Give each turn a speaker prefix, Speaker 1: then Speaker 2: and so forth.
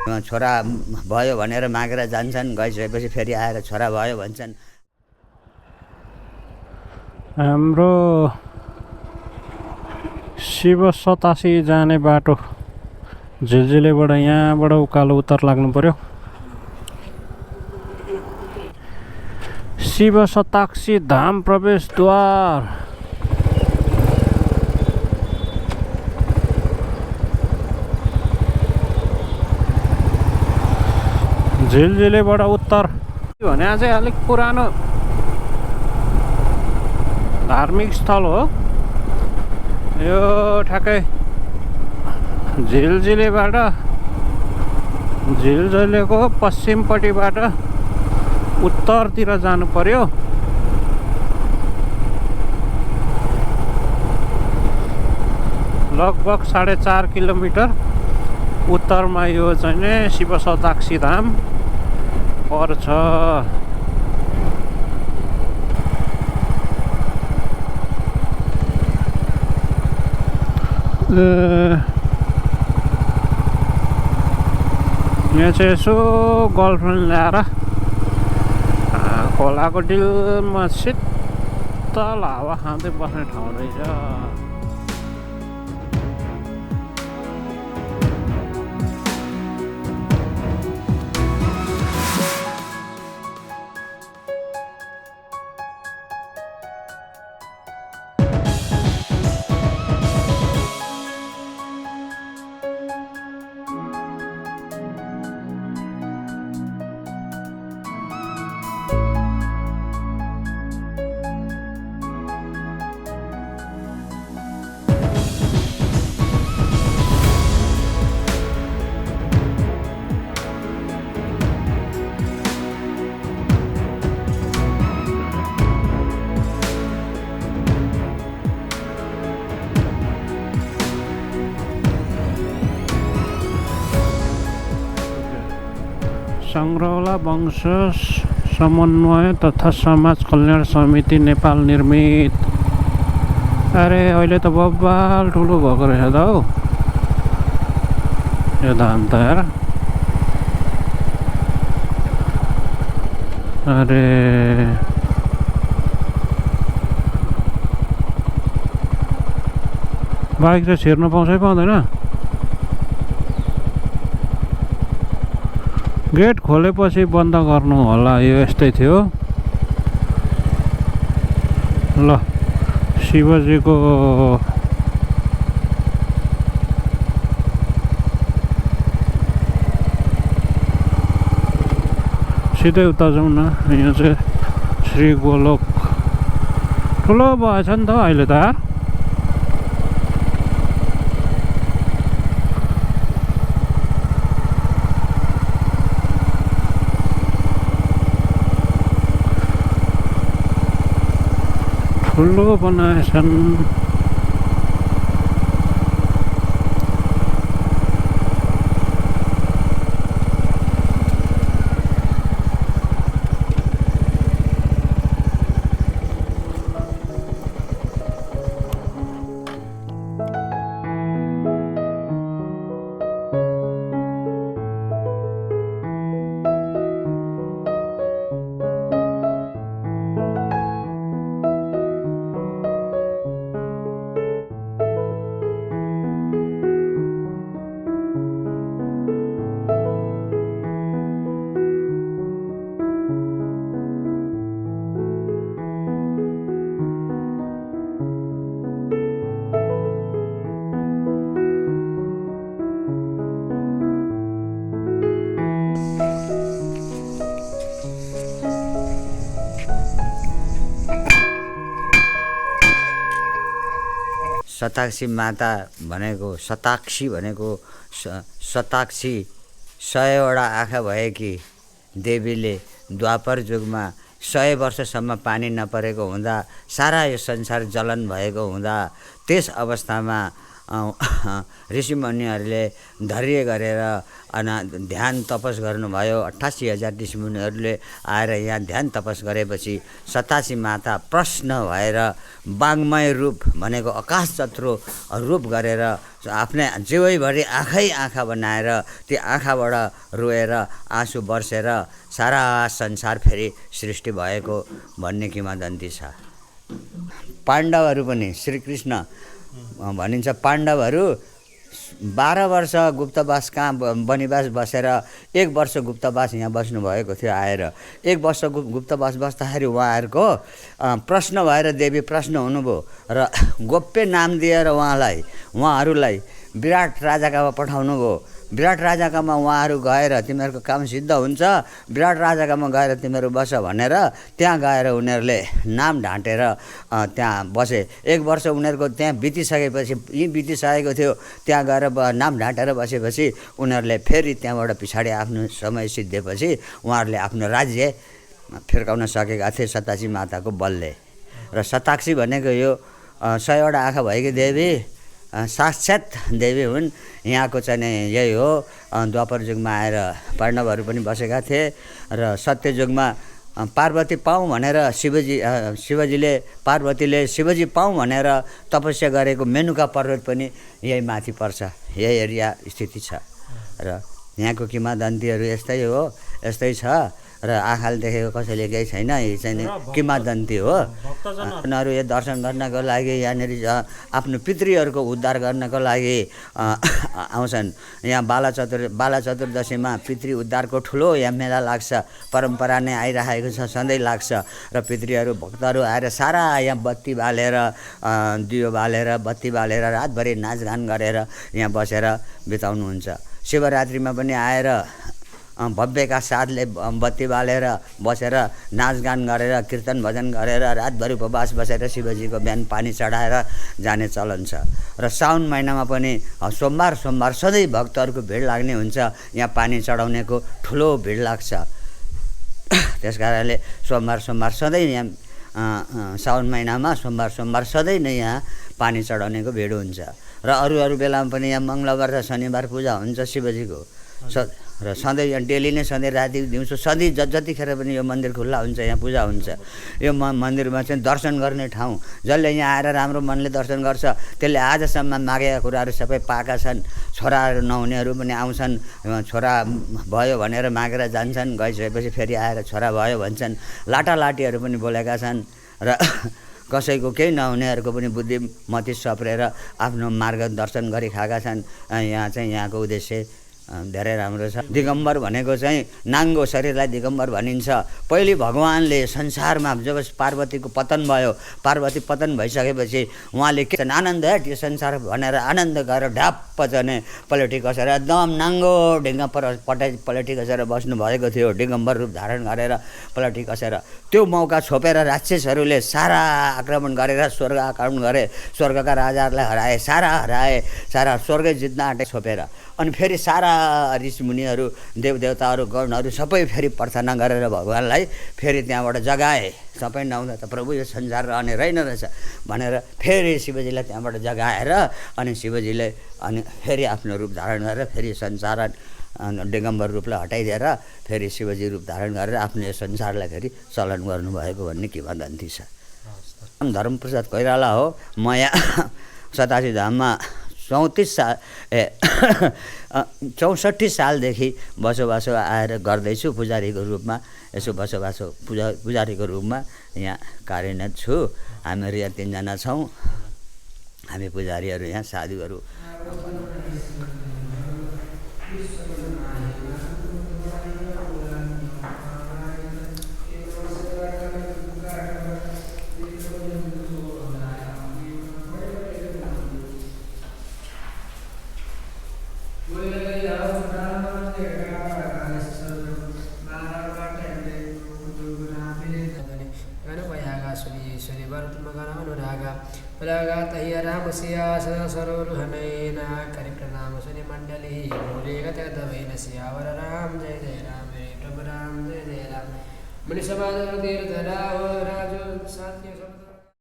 Speaker 1: छोरा भयो भनेर मागेर जान्छन्, गइसकेपछि फेरि आएर छोरा भयो भन्छन्।
Speaker 2: हाम्रो शिव 87 जाने बाटो झिलझिलेबाट यहाँबाट उकालो उत्तर लाग्नु पर्यो। शिव 87 धाम प्रवेशद्वार। झिलझिलेबाट उत्तर भने चाहिँ अलिक पुरानो धार्मिक स्थल हो यो। ठ्याक्कै झिलझिलेको पश्चिमपट्टिबाट उत्तरतिर जानु पर्यो। लगभग 4.5 किलोमिटर उत्तरमा यो चाहिँ शिव 87 धाम पर्छ। यहाँ चाहिँ यसो गर्लफ्रेन्ड ल्याएर खोलाको डिलमा शीतल हावा खाँदै बस्ने ठाउँ रहेछ। सङ्ग्रौला वंश समन्वय तथा समाज कल्याण समिति नेपाल निर्मित। अरे अहिले त बब्बाल ठुलो भएको रहेछ त हौ यो धाम त यार। अरे बाइक चाहिँ छिर्न पाउँछ कि पाउँदैन? गेट खोलेपछि बन्द गर्नु होला। यो यस्तै थियो ल। शिवजीको सिधै उता जाउँ न। यहाँ चाहिँ श्री गोलोक ठुलो भएछ नि त अहिले त। ठुलो बनाएछन्।
Speaker 1: शताक्षी माता भनेको शताक्षी भनेको शताक्षी 100वटा आँखा भएकी देवीले द्वापर युगमा 100 वर्षसम्म पानी नपरेको हुँदा सारा यो संसार जलन भएको हुँदा त्यस अवस्थामा ऋषिमुनिहरूले धैर्य गरेर ध्यान तपस गर्नुभयो। 88,000 ऋषिमुनिहरूले आएर यहाँ ध्यान तपस गरेपछि 87 माता प्रश्न भएर वाङ्मय रूप भनेको आकाश जत्रो रूप गरेर आफ्नै जीवैभरि आँखा बनाएर त्यो आँखाबाट रोएर आँसु बर्सेर सारा संसार फेरि सृष्टि भएको भन्ने किंवदन्ती छ। पाण्डवहरू पनि श्रीकृष्ण भनिन्छ पाण्डवहरू 12 वर्ष गुप्तवास कहाँ वनवास बसेर 1 वर्ष गुप्तवास यहाँ बस्नुभएको थियो आएर 1 वर्ष गुप्तवास बस्दाखेरि उहाँहरूको प्रश्न भएर देवी प्रश्न हुनुभयो र गोप्य नाम दिएर उहाँहरूलाई विराट राजाकामा पठाउनु भयो। विराट राजाकामा उहाँहरू गएर तिमीहरूको काम सिद्ध हुन्छ, विराट राजाकामा गएर तिमीहरू बस भनेर त्यहाँ गएर उनीहरूले नाम ढाँटेर त्यहाँ बसे। 1 वर्ष उनीहरूको त्यहाँ बितिसकेपछि बितिसकेको थियो, त्यहाँ गएर नाम ढाँटेर बसेपछि उनीहरूले फेरि त्यहाँबाट पछाडि आफ्नो समय सिद्धिएपछि उहाँहरूले आफ्नो राज्य फिर्काउन सकेका थिए 87 माताको बलले। र शताक्षी भनेको यो 100वटा आँखा भएकी देवी साक्षात् देवी हुन्। यहाँको चाहिँ यही हो। द्वापर युगमा आएर पाण्डवहरू पनि बसेका थिए र सत्य युगमा पार्वती पाऊँ भनेर शिवजीले पार्वतीले शिवजी पाऊँ भनेर तपस्या गरेको मेनुका पर्वत पनि यही माथि पर्छ, यही एरिया स्थिति छ। र यहाँको किंवदन्तीहरू यस्तै हो, यस्तै छ। र आँखाले देखेको कसैले केही छैन, यो चाहिँ किंवदन्ती हो। उनीहरू यो दर्शन गर्नको लागि यहाँनिर आफ्नो पितृहरूको उद्धार गर्नको लागि आउँछन्। यहाँ बाला चतुर्दशीमा पितृ उद्धारको ठुलो यहाँ मेला लाग्छ, परम्परा नै आइरहेको छ, सधैँ लाग्छ। र पितृहरू भक्तहरू आएर सारा यहाँ बत्ती बालेर दियो बालेर बत्ती बालेर रातभरि नाचगान गरेर यहाँ बसेर बिताउनुहुन्छ। शिवरात्रिमा पनि आएर भव्यका साथले बत्ती बालेर बसेर नाचगान गरेर कीर्तन भजन गरेर रातभरि उपवास बसेर शिवजीको बिहान पानी चढाएर जाने चलन छ। र साउन महिनामा पनि सोमबार सधैँ भक्तहरूको भिड लाग्ने हुन्छ, यहाँ पानी चढाउनेको ठुलो भिड लाग्छ। त्यस कारणले सोमबार सधैँ यहाँ साउन महिनामा सोमबार सधैँ नै यहाँ पानी चढाउनेको भिड हुन्छ। र अरू बेलामा पनि यहाँ मङ्गलबार र शनिबार पूजा हुन्छ शिवजीको। र सधैँ यहाँ डेली नै सधैँ राति दिउँसो सधैँ जतिखेर पनि यो मन्दिर खुल्ला हुन्छ, यहाँ पूजा हुन्छ। यो मन्दिरमा चाहिँ दर्शन गर्ने ठाउँ, जसले यहाँ आएर राम्रो मनले दर्शन गर्छ त्यसले आजसम्म मागेका कुराहरू सबै पाएका छन्। छोराहरू नहुनेहरू पनि आउँछन्, छोरा भयो भनेर मागेर जान्छन्, गइसकेपछि फेरि आएर छोरा भयो भन्छन्। लाटालाटीहरू पनि बोलेका छन्। र कसैको केही नहुनेहरूको पनि बुद्धिमती सप्रेर आफ्नो मार्गदर्शन गरी खाएका छन्। यहाँ चाहिँ यहाँको उद्देश्य धेरै राम्रो छ। दिगम्बर भनेको चाहिँ नाङ्गो शरीरलाई दिगम्बर भनिन्छ। पहिले भगवानले संसारमा जब पार्वतीको पतन भयो, पार्वती पतन भइसकेपछि उहाँले के आनन्द है यो संसार भनेर आनन्द गरेर ढाप्प चाहिँ पलेटी कसेर एकदम नाङ्गो ढिङ्गा पलेटी कसेर बस्नुभएको थियो, दिगम्बर रूप धारण गरेर पलेटी कसेर। त्यो मौका छोपेर राक्षसहरूले सारा आक्रमण गरेर स्वर्ग आक्रमण गरे, स्वर्गका राजाहरूलाई हराए, सारा स्वर्गै जित्न आँटे छोपेर। अनि फेरि सारा ऋषिमुनिहरू देवदेवताहरू गणहरू सबै फेरि प्रार्थना गरेर भगवानलाई फेरि त्यहाँबाट जगाए। सबै नहुँदा त प्रभु यो संसार रहने रहेन रहेछ भनेर फेरि शिवजीलाई त्यहाँबाट जगाएर अनि शिवजीले अनि फेरि आफ्नो रूप धारण गरेर फेरि संसार दिगम्बर रूपलाई हटाइदिएर फेरि शिवजी रूप धारण गरेर आफ्नो यो संसारलाई फेरि चलन गर्नुभएको भन्ने किंवदन्ती छ। धर्मप्रसाद कोइराला हो। म यहाँ 87 धाममा 64 सालदेखि बसोबासो आएर गर्दैछु पुजारीको रूपमा। यसो पुजारीको रूपमा यहाँ कार्यरत छु। हामीहरू यहाँ 3 जना छौँ। हामी पुजारीहरू यहाँ साधुहरू।
Speaker 3: सरोरुहनैना करिप्रणाम सुनि मण्डली मूले गतगतवैन सियावर राम जय जय राम प्रभु राम जय जय राम मुनि समाज तीर्थ राजो साथी सब